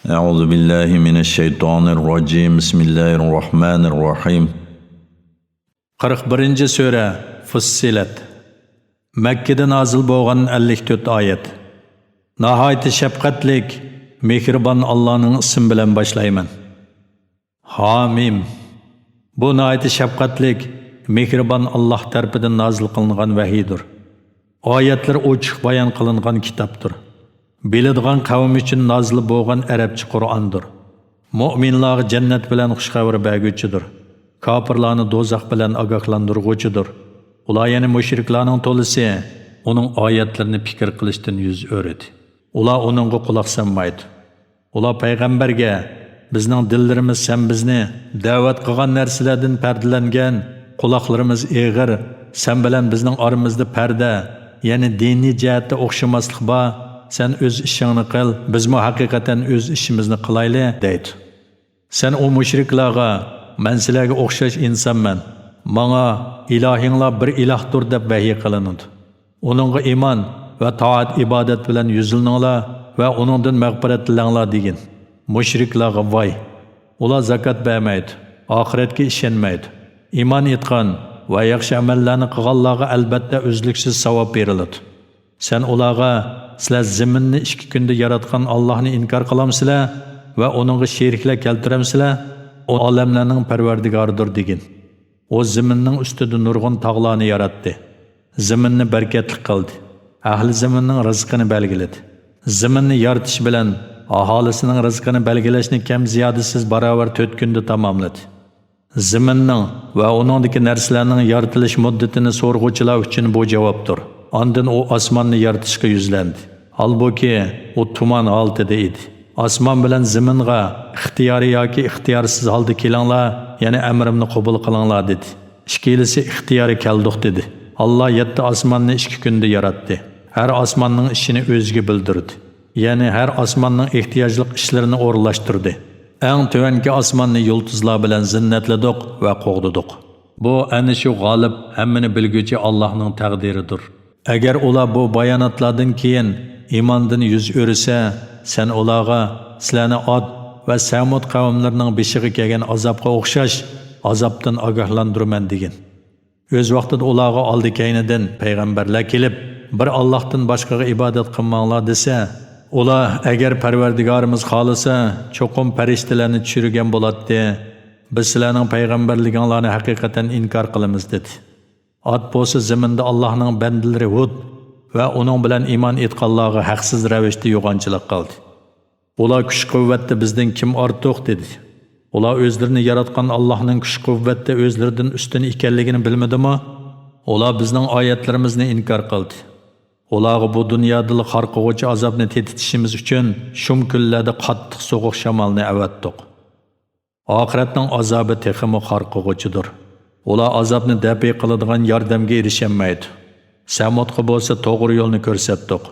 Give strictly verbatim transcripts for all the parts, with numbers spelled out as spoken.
أعوذ بالله من الشيطان الرجيم. بسم الله الرحمن الرحيم. قىرىق بىرىنچى سۈرە، فۇسسىلەت. مەككىدە نازىل بولغان ئەللىك تۆت ئايەت. ناھايىتى شەپقەتلىك، مېھرىبان ئاللانىڭ ئىسمى بىلەن باشلايمەن. ھامىم. بۇ ناھايىتى شەپقەتلىك، مېھرىبان ئاللا تەرىپىدىن نازىل قىلىنغان ۋەھىيدۇر. ئايەتلىرى ئوچۇق بايان قىلىنغان كىتابتۇر. بىلىدىغان قەۋم ئۈچۈن نازىل بولغان ئەرەبچە قۇرئاندۇر. مۆمىنلارغا جەننەت بىلەن خۇش خەۋىرى بەرگۈچىدۇر. كاپىرلارنى دوزاخ بىلەن ئاگاھلاندۇرغۇچىدۇر. ئۇلار، يەنى مۇشرىكلارنىڭ تولىسى، ئۇنىڭ ئايەتلىرىنى پىكىر قىلىشتىن يۈز ئۆرۈدى. ئۇلار ئۇنىڭغا قۇلاق سالمايدۇ. ئۇلار پەيغەمبەرگە، بىزنىڭ دىللىرىمىز سەن بىزنى دەۋەت قىلغان نەرسىلەردىن پەردىلەنگەن، قۇلاقلىرىمىز ئېغىر، سەن بىلەن بىزنىڭ ئارىمىزدا پەردە، يەنى دىنىي جەھەتتە ئوخشىماسلىق بار، سەن ئۆز ئىشىڭنى قىل، بىزمۇ ھەقىقەتەن ئۆز ئىشىمىزنى قىلايلى، دەيدۇ. سەن ئۇ مۇشرىكلارغا، مەن سىلەرگە ئوخشاش ئىنسانمەن، ماڭا ئىلاھىڭلار بىر ئىلاھتۇر دەپ ۋەھىي قىلىنىدۇ. ئۇنىڭغا ئىمان ۋە تائەت ئىبادەت بىلەن يۈزلىنىڭلار ۋە ئۇنىڭدىن مەغپىرەت تىلەڭلار دېگىن. مۇشرىكلارغا ۋاي! ئۇلار زاكات بەرمەيدۇ، ئاخىرەتكە ئىشەنمەيدۇ. ئىمان ئېيتقان ۋە ياخشى ئەمەللەرنى قىلغانلارغا ئەلبەتتە ئۈزلۈكسىز ساۋاب بېرىلىدۇ. سەن ئۇلارغا، سىلەر زېمىننى ئىككى كۈندە ياراتقان ئاللاھنى ئىنكار قىلامسىلەر ۋە ئۇنىڭغا شېرىكلەر كەلتۈرەمسىلەر؟ ئۇ ئالەملەرنىڭ پەرۋەردىگارىدۇر دېگىن. ئۇ زېمىننىڭ ئۈستىدە نۇرغۇن تاغلارنى ياراتتى. زېمىننى بەرىكەتلىك قىلدى. ئەھلى زېمىننىڭ رىزقىنى بەلگىلىدى. زېمىننى يارىتىش بىلەن ئاھالىسىنىڭ رىزقىنى بەلگىلەشنى كەم زىيادىسىز باراۋەر تۆت كۈندە تاماملىدى. زېمىننىڭ ۋە ئۇنىڭدىكى نەرسىلەرنىڭ يارىتىلىش مۇددىتىنى سورىغۇچىلار ئۈچۈن بۇ جاۋابتۇر. ئاندىن ئۇ ئاسماننى يارىتىشقا يۈزلەندى. ھالبۇكى، ئۇ تۇمان ھالىتىدە ئىدى. ئاسمان بىلەن زېمىنغا، ئىختىيارىي ياكى ئىختىيارسىز ھالدا كېلىڭلار، يەنى ئەمرىمنى قوبۇل قىلىڭلار، دېدى. ئىككىلىسى ئىختىيارىي كەلدۇق، دېدى. ئاللا يەتتە ئاسماننى ئىككى كۈندە ياراتتى. ھەر ئاسماننىڭ ئىشىنى ئۆزىگە بىلدۈردى. يەنى ھەر ئاسماننىڭ ئېھتىياجلىق ئىشلىرىنى ئورۇنلاشتۇردى. ئەڭ تۆۋەنكى ئاسماننى يۇلتۇزلار بىلەن زىننەتلىدۇق ۋە قوغدىدۇق. بۇ ئەنە شۇ غالىب، ھەممىنى بىلگۈچى ئاللاھنىڭ تەقدىرىدۇر. ئەگەر ئۇلار بۇ باياناتلاردىن كېيىن ئىماندىن يۈز ئۆرۈسە، سەن ئۇلارغا، سىلەرنى ئاد ۋە سەمۇد قەۋملىرىنىڭ بېشىغا كەلگەن ئازابقا ئوخشاش ئازابتىن ئاگاھلاندۇرىمەن، دېگىن. ئۆز ۋاقتىدا ئۇلارغا ئالدى-كەينىدىن پەيغەمبەرلەر كېلىپ، بىر ئاللاھتىن باشقىغا ئىبادەت قىلماڭلار دېسە، ئۇلار، ئەگەر پەرۋەردىگارىمىز خالىسا، چوقۇم پەرىشتىلەرنى چۈشۈرگەن بولاتتى. بىز سىلەرنىڭ پەيغەمبەرلىكىڭلارنى ھەقىقەتەن ئىنكار قىلىمىز، دېدى. ئاد بولسا زېمىندا ئاللاھنىڭ بەندىلىرى ھۇد ۋە ئۇنىڭ بىلەن ئىمان ئېيتقانلارغا ھەقسىز رەۋىشتە يوغانچىلىق قىلدى. ئۇلار كۈچ-قۇۋۋەتتە بىزدىن كىم ئارتۇق؟ دېدى. ئۇلار ئۆزلىرىنى ياراتقان ئاللاھنىڭ كۈچ-قۇۋۋەتتە ئۆزلىرىدىن ئۈستۈن ئىكەنلىكىنى بىلمىدىمۇ؟ ئۇلار بىزنىڭ ئايەتلىرىمىزنى ئىنكار قىلدى. ئۇلارغا بۇ دۇنيادىلا خار قىلغۇچى ئازابنى تېتىتىشىمىز ئۈچۈن شۇم كۈنلەردە قاتتىق سوغۇق شامالنى ئەۋەتتۇق. ئاخىرەتنىڭ ئازابى تېخىمۇ خار قىلغۇچىدۇر. ئۇلار ئازابنى دەپئى قىلىدىغان ياردەمگە ئېرىشەلمەيدۇ. سەمۇدقا بولسا توغرا يولنى كۆرسەتتۇق.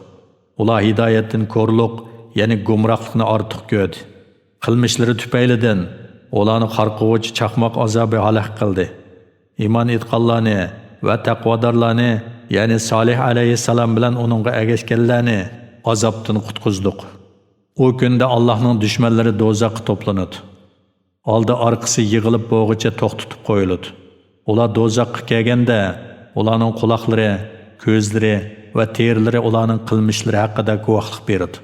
ئۇلار ھىدايەتتىن كورلۇق، يەنى گۇمراھلىقنى ئارتۇق كۆردى. قىلمىشلىرى تۈپەيلىدىن ئۇلارنى خار قىلغۇچى چاقماق ئازابى ھالاك قىلدى. ئىمان ئېيتقانلارنى ۋە تەقۋادارلارنى، يەنى سالىھ ئەلەيھىسسالام بىلەن ئۇنىڭغا ئەگەشكەنلەرنى ئازابتىن قۇتقۇزدۇق. ئۇ كۈندە ئاللاھنىڭ دۈشمەنلىرى دوزاخقا توپلىنىدۇ. ئالدى-ئارقىسى يىغىلىپ بولغۇچە توختىتىپ قويۇلىدۇ. ئۇلار دوزاخقا كەلگەندە، ئۇلارنىڭ قۇلاقلىرى، كۆزلىرى ۋە تېرىلىرى ئۇلارنىڭ قىلمىشلىرى ھەققىدە گۇۋاھلىق بېرىدۇ.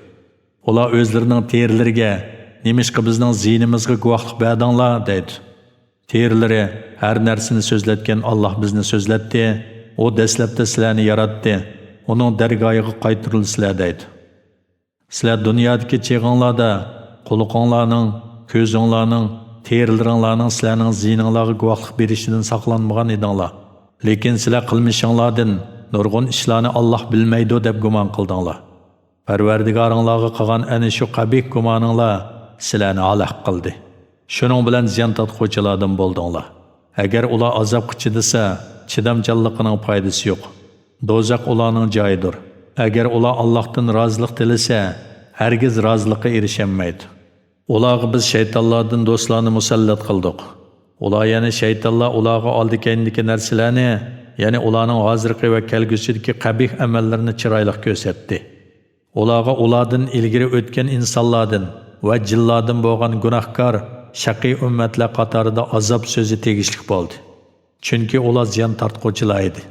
ئۇلار ئۆزلىرىنىڭ تېرىلىرىگە، نېمىشقا بىزنىڭ زىيىنىمىزغا گۇۋاھلىق بەردىڭلار؟ دەيدۇ. تېرىلىرى، ھەر نەرسىنى سۆزلەتكەن ئاللاھ بىزنى سۆزلەتتى، ئۇ دەسلەپتە سىلەرنى ياراتتى، ئۇنىڭ دەرگاھىغا قايتۇرۇلىسىلەر، دەيدۇ. سىلەر دۇنيادىكى چېغىڭلاردا قۇلىقىڭلارنىڭ، كۆزۈڭلارنىڭ، تېرىلىرىڭلارنىڭ سىلەرنىڭ زىيىنىڭلارغا گۇۋاھلىق بېرىشىدىن ساقلانمىغان ئىدىڭلار. لېكىن سىلەر قىلمىشىڭلاردىن نۇرغۇن ئىشلارنى ئاللاھ بىلمەيدۇ دەپ گۇمان قىلدىڭلار. پەرۋەردىگارىڭلارغا قىلغان ئەنە شۇ قەبىھ گۇمانىڭلار سىلەرنى ھالاك قىلدى. شۇنىڭ بىلەن زىيان تارتقۇچىلاردىن بولدۇڭلار. ئەگەر ئۇلار ئازابقا چىدىسا، چىدامچانلىقىنىڭ پايدىسى يوق. دوزاخ ئۇلارنىڭ جايىدۇر. ئەگەر ئۇلار ئاللاھتىن رازىلىق تىلىسە، ھەرگىز رازىلىققا ئېرىشەلمەيدۇ. ئۇلارغا بىز شەيتانلاردىن دوستلارنى مۇسەللەت قىلدۇق. ئۇلار، يەنى شەيتانلار ئۇلارغا ئالدى-كەينىدىكى نەرسىلەرنى، يەنى ئۇلارنىڭ ھازىرقى ۋە كەلگۈسىدىكى قەبىھ ئەمەللىرىنى چىرايلىق كۆرسەتتى. ئۇلارغا ئۇلاردىن ئىلگىرى ئۆتكەن ئىنسانلاردىن ۋە جىنلاردىن بولغان گۇناھكار شەقىي ئۈممەتلەر قاتارىدا ئازاب سۆزى تېگىشلىك بولدى. چۈنكى ئۇلار زىيان تارتقۇچىلار ئىدى.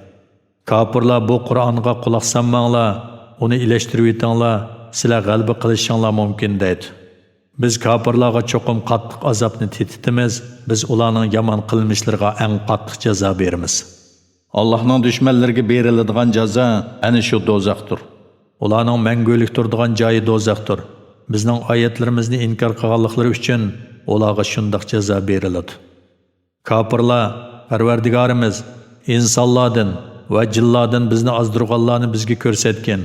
كاپىرلار بۇ قۇرئانغا قۇلاق سالماڭلار، ئۇنى ئىلەشتۈرۈۋېتىڭلار، سىلەر غەلىبە قىلىشىڭلار مۇمكىن دەيدۇ. بىز كاپىرلارغا چوقۇم قاتتىق ئازابنى تېتىتىمىز، بىز ئۇلارنىڭ يامان قىلمىشلىرىغا ئەڭ قاتتىق جازا بېرىمىز. ئاللاھنىڭ دۈشمەنلىرىگە بېرىلىدىغان جازا ئەنە شۇ دوزاختۇر. ئۇلارنىڭ مەڭگۈلۈك تۇرىدىغان جايى دوزاختۇر. بىزنىڭ ئايەتلىرىمىزنى ئىنكار قىلغانلىقلىرى ئۈچۈن ئۇلارغا شۇنداق جازا بېرىلىدۇ. كاپىرلار، پەرۋەردىگارىمىز، ئىنسانلاردىن ۋە جىنلاردىن بىزنى ئازدۇرغانلارنى بىزگە كۆرسەتكىن.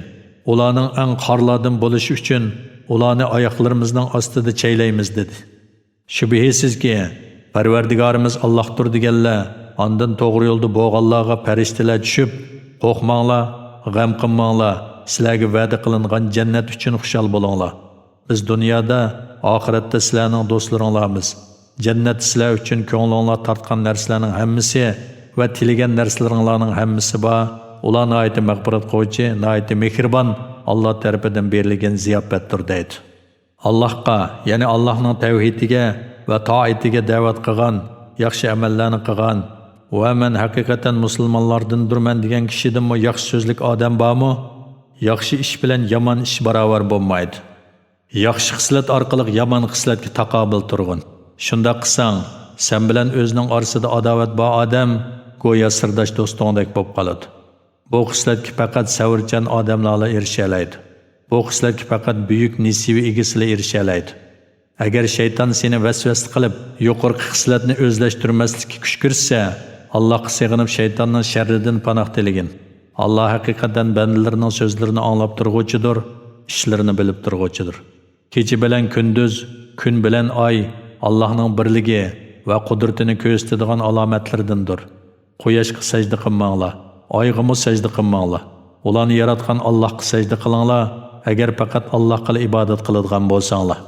ئۇلارنىڭ ئەڭ خارلاردىن بولۇشى ئۈچۈن ئۇلارنى ئاياقلىرىمىزنىڭ ئاستىدا چەيلەيمىز، دېدى. شۈبھىسىزكى، پەرۋەردىگارىمىز ئاللاھتۇر دېگەنلەر، ئاندىن توغرا يولدا بولغانلارغا پەرىشتىلەر چۈشۈپ، قورقماڭلار، غەم قىلماڭلار، سىلەرگە ۋەدە قىلىنغان جەننەت ئۈچۈن خۇشال بولۇڭلار. بىز دۇنيادا، ئاخىرەتتە سىلەرنىڭ دوستلىرىڭلارمىز. جەننەتتە سىلەر ئۈچۈن كۆڭلۈڭلار تارتقان نەرسىلەرنىڭ ھەممىسى ۋە تىلىگەن نەرسىلىرىڭلارنىڭ ھەممىسى بار. ئۇلار ناھايىتى مەغپىرەت قىلغۇچى، ناھايىتى مېھرىبان، ئاللا تەرىپىدىن بېرىلگەن زىياپەتتۇر، دەيدۇ. ئاللاھقا، يەنى ئاللاھنىڭ تەۋھىدىگە ۋە تائىتىگە دەۋەت قىلغان، ياخشى ئەمەللەرنى قىلغان ۋە مەن ھەقىقەتەن مۇسۇلمانلاردىندۇرمەن دېگەن كىشىدىنمۇ ياخشى سۆزلۈك ئادەم بارمۇ؟ ياخشى ئىش بىلەن يامان ئىش باراۋەر بولمايدۇ. ياخشى خىسلەت ئارقىلىق يامان خىسلەتكە تاقابىل تۇرغىن. شۇنداق قىلساڭ، سەن بىلەن ئۆزىنىڭ ئارىسىدا ئاداۋەت بار ئادەم گويا سىرداش دوستۇڭدەك بولۇپ قالىدۇ. بۇ خىسلەتكە پەقەت سەۋرچان ئادەملەرلا ئېرىشەلەيدۇ. بۇ خىسلەتكە پەقەت بۈيۈك نېسىۋە ئىگىسىلا ئېرىشەلەيدۇ. ئەگەر شەيتان سېنى ۋەسۋەسە قىلىپ، يۇقىرىقى خىسلەتنى ئۆزلەشتۈرمەسلىككە كۈشكۈرتسە، ئاللاھقا سېغىنىپ شەيتاننىڭ شەررىدىن پاناھ تىلىگىن. ئاللا ھەقىقەتەن بەندىلىرىنىڭ سۆزلىرىنى ئاڭلاپ تۇرغۇچىدۇر، ئىشلىرىنى بىلىپ تۇرغۇچىدۇر. كېچە بىلەن كۈندۈز، كۈن بىلەن ئاي ئاللاھنىڭ بىرلىكى ۋە قۇدرىتىنى كۆرسىتىدىغان ئالامەتلىرىدىندۇر. قۇياشقا سەجدە قىلماڭلار، ئايغىمۇ سەجدە قىلماڭلار. ئۇلارنى ياراتقان ئاللاھقا سەجدە قىلىڭلار، ئەگەر پەقەت ئاللاھقىلا ئىبادەت قىلىدىغان بولساڭلار.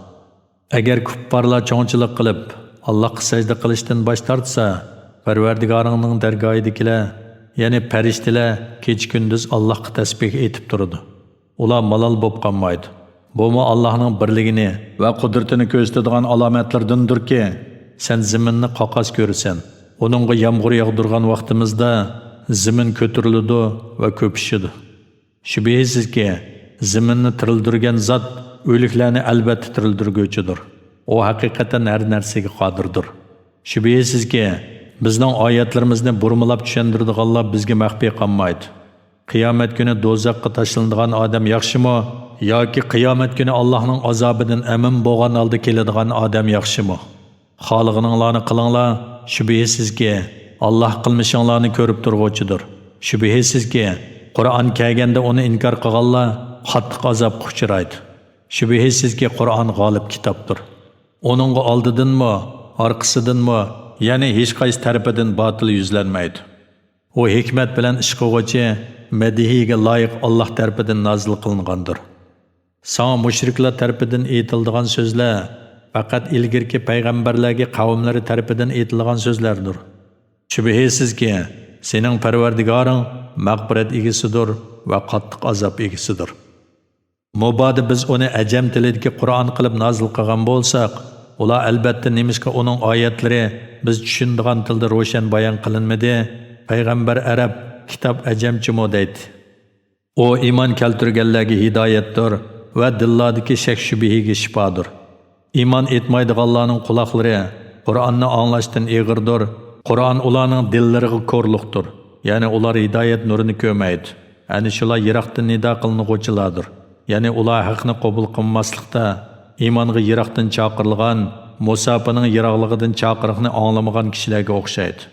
ئەگەر كۇپپارلار چوڭچىلىق قىلىپ، ئاللاھقا سەجدە قىلىشتىن باش تارتسا، پەرۋەردىگارىڭنىڭ دەرگاھىدىكىلەر، يەنى پەرىشتىلەر كېچە-كۈندۈز ئاللاھقا تەسبىھ ئېيتىپ تۇرىدۇ. ئۇلار مالال بوپ قالمايدۇ. بۇمۇ ئاللاھنىڭ بىرلىكىنى ۋە قۇدرىتىنى كۆرسىتىدىغان ئالامەتلىرىدىندۇركى، سەن زېمىننى قاقاس كۆرىسەن. ئۇنىڭغا يامغۇر ياغدۇرغان ۋاقتىمىزدا زېمىن كۆتۈرۈلىدۇ ۋە كۆپۈشىدۇ. شۈبھىسىزكى، زېمىننى تىرىلدۈرگەن زات ئۆلۈكلەرنى ئەلۋەتتە تىرىلدۈرگۈچىدۇر. ئۇ ھەقىقەتەن ھەر نەرسىگە قادىردۇر. شۈبھىسىزكى، بىزنىڭ ئايەتلىرىمىزنى بۇرمىلاپ چۈشەندۈرىدىغانلار بىزگە مەخپىي قالمايدۇ. قىيامەت كۈنى دوزاخقا تاشلىنىدىغان ئادەم ياخشىمۇ ياكى قىيامەت كۈنى ئاللاھنىڭ ئازابىدىن ئەمىن بولغان ھالدا كېلىدىغان ئادەم ياخشىمۇ؟ خالىغىنىڭلارنى قىلىڭلار، شۈبھىسىزكى، ئاللاھ قىلمىشىڭلارنى كۆرۈپ تۇرغۇچىدۇر. شۈبھىسىزكى، قۇرئان كەلگەندە ئۇنى ئىنكار قىلغانلار قاتتىق ئازابقا ئۇچرايدۇ. شۈبھىسىزكى، قۇرئان غالىب كىتابتۇر. ئۇنىڭغا ئالدىدىنمۇ، ئارقىسىدىنمۇ، يەنى ھېچقايسى تەرىپىدىن باتىل يۈزلەنمەيدۇ. ئۇ ھېكمەت بىلەن ئىش قىلغۇچى، مەدھىيىگە لايىق ئاللاھ تەرىپىدىن نازىل قىلىنغاندۇر. ساڭا مۇشرىكلار تەرىپىدىن ئېيتىلىدىغان سۆزلەر پەقەت ئىلگىرىكى پەيغەمبەرلەرگە قەۋملىرى تەرىپىدىن ئېيتىلغان سۆزلەردۇر. شۈبھىسىزكى، سېنىڭ پەرۋەردىگارىڭ مەغپىرەت ئىگىسىدۇر ۋە قاتتىق ئازاب ئىگىسىدۇر. مۇبادا بىز ئۇنى ئەجەم تىلىدىكى قۇرئان قىلىپ نازىل قىلغان بولساق، ئۇلار ئەلبەتتە نېمىشقا ئۇنىڭ ئايەتلىرى بىز چۈشىنىدىغان تىلدا روشەن بايان قىلىنمىدى، پەيغەمبەر ئەرەب، كىتاب ئەجەمچىمۇ دەيتتى. ئۇ ئىمان كەلتۈرگەنلەرگە ھىدايەتتۇر ۋە دىللاردىكى شەك-شۈبھىگە شىپادۇر. ئىمان ئېيتمايدىغانلارنىڭ قۇلاقلىرى قۇرئاننى ئاڭلاشتىن ئېغىردۇر، قۇرئان ئۇلارنىڭ دىللىرىغا كورلۇقتۇر، يەنى ئۇلار ھىدايەت نۇرىنى كۆرمەيدۇ. ئەنە شۇلار يىراقتىن نىدا قىلىنغۇچىلاردۇر، يەنى ئۇلار ھەقنى قوبۇل قىلماسلىقتا، ئىمانغا يىراقتىن چاقىرىلغان، مۇساپىنىڭ يىراقلىقىدىن چاقىرىقنى ئاڭلىمىغان كىشىلەرگە ئوخشايدۇ.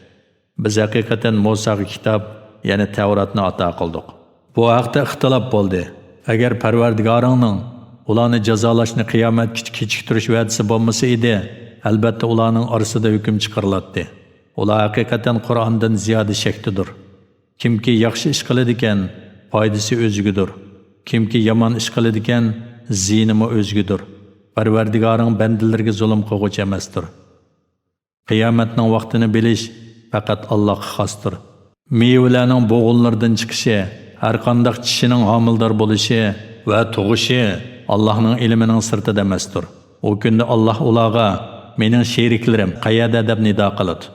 بىز ھەقىقەتەن مۇساغا كىتاب، يەنى تەۋراتنى ئاتا قىلدۇق. بۇ ھەقتە ئىختىلاپ بولدى. ئەگەر پەرۋەردىگارىڭنىڭ ئۇلارنى جازالاشنى قىيامەتكىچە كېچىكتۈرۈش ۋەدىسى بولمىسا ئىدى، ئەلبەتتە ئۇلارنىڭ ئارىسىدا ھۆكۈم چىقىرىلاتتى. ئۇلار ھەقىقەتەن قۇرئاندىن زىيادە شەكتىدۇر. كىمكى ياخشى ئىش قىلىدىكەن، پايدىسى ئۆزىگىدۇر. كىمكى يامان ئىش قىلىدىكەن، زىيىنىمۇ ئۆزىگىدۇر. پەرۋەردىگارىڭ بەندىلىرىگە زۇلۇم قىلغۇچى ئەمەستۇر. قىيامەتنىڭ ۋاقتىنى بىلىش پەقەت ئاللاغا خاستۇر. مېۋىلەرنىڭ بوغۇنلىرىدىن چىقىشى، ھەرقانداق چىشىنىڭ ھامىلىدار بولۇشى ۋە تۇغۇشى ئاللاھنىڭ ئىلمىنىڭ سىرتىدا ئەمەستۇر. ئۇ كۈندە ئاللاھ ئۇلارغا، «مېنىڭ شېرىكلىرىم قەيەردە؟» دەپ نىدا قىلىدۇ.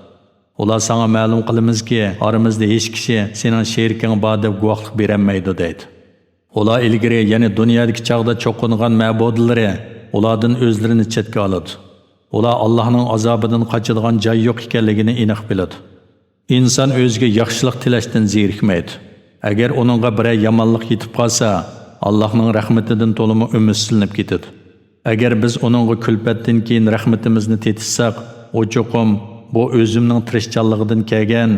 ئۇلار، «ساڭا مەلۇم قىلىمىزكى، ئارىمىزدا ھېچ كىشى سېنىڭ شېرىكىڭ بار دەپ گۇۋاھلىق بېرەلمەيدۇ» دەيدۇ. ئۇلار ئىلگىرى، يەنى دۇنيادىكى چاغدا چوقۇنغان مەبۇدلىرى ئۇلاردىن ئۆزلىرىنى چەتكە ئالىدۇ. ئۇلار ئاللاھنىڭ ئازابىدىن قاچىدىغان جاي يوق ئىكەنلىكىنى ئېنىق بىلىدۇ. ئىنسان ئۆزىگە ياخشىلىق تىلەشتىن زېرىكمەيدۇ. ئەگەر ئۇنىڭغا بىرەر يامانلىق يېتىپ قالسا، ئاللاھنىڭ رەھمىتىدىن تولىمۇ ئۈمىدسىزلىنىپ كېتىدۇ. ئەگەر بىز ئۇنىڭغا كۈلپەتتىن كېيىن رەھمىتىمىزنى تېتىتساق، ئۇ چوقۇم، «بۇ ئۆزۈمنىڭ تىرىشچانلىقىدىن كەلگەن،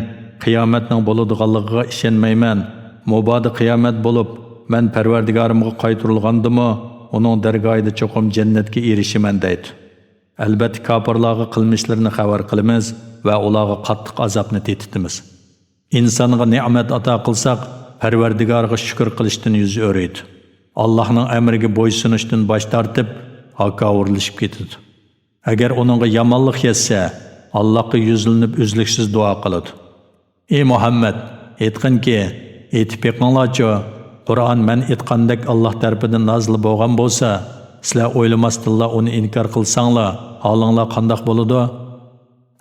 قىيامەتنىڭ بولىدىغانلىقىغا ئىشەنمەيمەن. مۇبادا قىيامەت بولۇپ، مەن پەرۋەردىگارىمغا قايتۇرۇلغاندىمۇ، ئۇنىڭ دەرگاھىدا چوقۇم جەننەتكە ئېرىشىمەن» دەيدۇ. ئەلبەتتە، كاپىرلارغا قىلمىشلىرىنى خەۋەر قىلىمىز ۋە ئۇلارغا قاتتىق ئازابنى تېتىتىمىز. ئىنسانغا نېمەت ئاتا قىلساق، پەرۋەردىگارىغا شۈكۈر قىلىشتىن يۈز ئۆرۈيدۇ. ئاللاھنىڭ ئەمرىگە بويسۇنۇشتىن باش تارتىپ، ھاكاۋۇرلىشىپ كېتىدۇ. ئەگەر ئۇنىڭغا يامانلىق يەتسە، ئاللاھقا يۈزلىنىپ ئۈزلۈكسىز دۇئا قىلىدۇ. «ئى مۇھەممەد، ئېيتقىنكى، ئېيتىپ بېقىڭلارچۇ، قۇرئان مەن ئېيتقاندەك ئاللاھ تەرىپىدىن نازىل بولغان بولسا، سىلەر ئويلىماستىنلا ئۇنى ئىنكار قىلساڭلار، ھالىڭلار قانداق بولىدۇ؟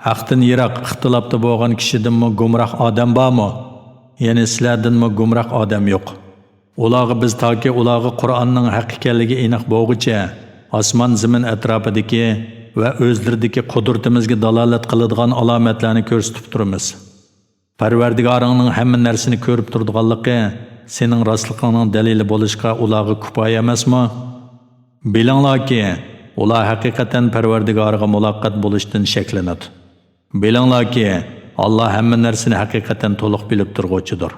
ھەقتىن يىراق، ئىختىلاپتا بولغان كىشىدىنمۇ گۇمراھ ئادەم بارمۇ؟ يەنى سىلەردىنمۇ گۇمراھ ئادەم يوق. ئۇلارغا بىز تاكى ئۇلارغا قۇرئاننىڭ ھەق ئىكەنلىكى ئېنىق بولغۇچە، ئاسمان زېمىن ئەتراپىدىكى ۋە ئۆزلىرىدىكى قۇدرىتىمىزگە دالالەت قىلىدىغان ئالامەتلەرنى كۆرسىتىپ تۇرىمىز. پەرۋەردىگارىڭنىڭ ھەممە نەرسىنى كۆرۈپ تۇرىدىغانلىقى سېنىڭ راستلىقىڭنىڭ دەلىلى بولۇشقا ئۇلارغا كۇپايە ئەمەسمۇ؟» بىلىڭلاركى، ئۇلار ھەقىقەتەن پەرۋەردىگارىغا مۇلاقات بولۇشتىن شەكلىنىدۇ. بىلىڭلاركى، ئاللاھ ھەممە نەرسىنى ھەقىقەتەن تولۇق بىلىپ تۇرغۇچىدۇر.